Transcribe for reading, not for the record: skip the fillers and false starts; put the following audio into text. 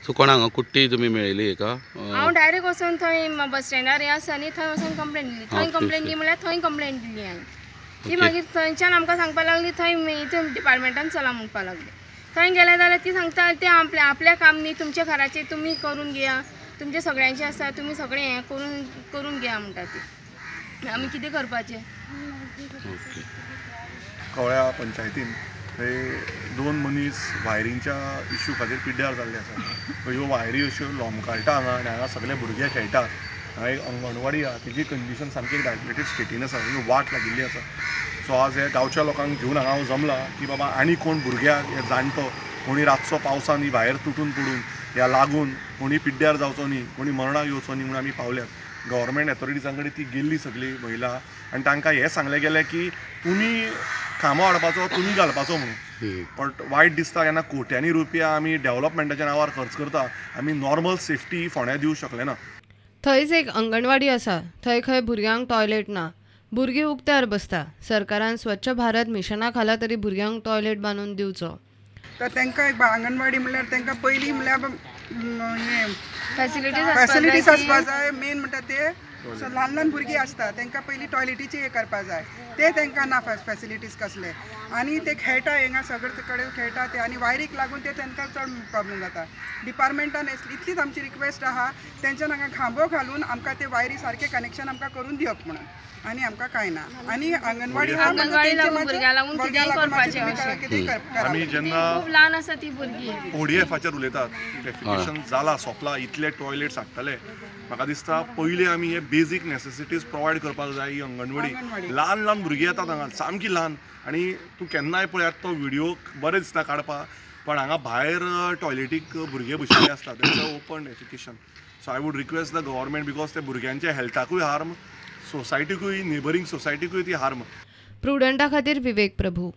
So कोणा हांगा कुट्टी तुमी मेळयली एका? हांव डायरेक्ट वचून थंय बस स्टँडार हें आसा न्ही, थंय वचून कंप्लेन दिली. थंय कंप्लेन दी म्हणल्यार थंय कंप्लेन दिली हांवें ती. मागीर थंयच्यान आमकां सांगपाक लागली, थंय हितून डिपार्टमेंटान चला म्हणपाक लागली. थंय गेले जाल्यार ती सांगता तें आपलें आपलें काम न्ही, तुमच्या घराचें तुमी करून घेया, तुमचें सगळ्यांचें आसा, तुमी सगळें हें करून करून घेया म्हणटा ती. आमी कितें करपाचें? कवळ्या पंचायतीन थंय 2 मनीस वायरींच्या इश्यू खातीर पिड्ड्यार जाल्ले आसा. ह्यो वायरी अश्यो लोंबकाळटा हांगा आनी हांगा सगळे भुरगे खेळटात. हांगा एक अंगणवाडी आहा, तिजी कंडिशन सामकी डायलेटेड स्टेटीन आसा, वाट लागिल्ली आसा. सो आज हे गांवच्या लोकांक घेवन हांगा हांव जमला की बाबा आनी कोण भुरग्याक हे जाणटो कोणी रातचो पावसान ही भायर तुटून पडून ह्या लागून कोणी पिड्ड्यार जावचो न्ही, कोणी मरणाक येवचो न्ही म्हणून आमी पावल्यात. गव्हर्मेंट ऑथॉरिटीजां कडेन ती गेल्ली सगळी महिला आनी तांकां हें सांगलें गेलें की तुमी खांबो हाडपाचो, तुमी घालपाचो म्हणून. बट वायट दिसता केन्ना कोट्यांनी रुपया आमी डेव्हलपमेंटाच्या नांवार खर्च करता, आमी नॉर्मल सेफ्टी फोंड्या दिवंक शकले ना. थंयच एक अंगणवाडी आसा, थंय खंय भुरग्यांक टॉयलेट ना, भुरगीं उक्त्यार बसता. सरकारान स्वच्छ भारत मिशना खाला तरी भुरग्यांक टॉयलेट बांदून दिवचो. तर तांकां एक आंगणवाडी म्हणल्यार तांकां पयलीं म्हणल्यार हें फॅसिलिटीज आसपा जाय. मेन म्हणटा ते ल्हान ल्हान भुरगीं आसता तांकां पयलीं टॉयलेटीची हें करपा जाय, ते तांकां ना फॅसिलिटीज कसले. आनी ते खेळटा हिंगा सगळे कडेन खेळटा ते, आनी वायरीक लागून ते तांकां चड प्रॉब्लेम जाता. डिपार्टमेंटान इतलीच आमची रिक्वेस्ट आहा, तेंच्यान हांगा खांबो घालून आमकां ते वायरी सारकें कनेक्शन आमकां करून दिवप म्हणून. आनी आमकां कांय ना. आनी अंगणवाडी आमी जेन्ना ल्हान आसा ती भुरगीं ओडीएफाचेर उलयतात, डेफिकेशन जाला सोंपला, इतले टॉयलेट्स हाडटले, म्हाका दिसता पयलीं आमी हे बेजीक नेसेसिटीज प्रोवायड करपाक जाय. ही अंगणवाडी ल्हान ल्हान भुरगीं येतात हांगा सामकी ल्हान, आनी तूं केन्नाय पळयात तो व्हिडिओ बरें दिसता काडपाक, पण हांगा भायर टॉयलेटीक भुरगे बशिल्ले आसता. That's a open defecation. So I would request the government, because ते भुरग्यांच्या हेल्थाकूय हार्म, सोसायटीकूय, नेबरींग सोसायटीकूय ती हार्म. प्रुडंटा खातीर विवेक प्रभू.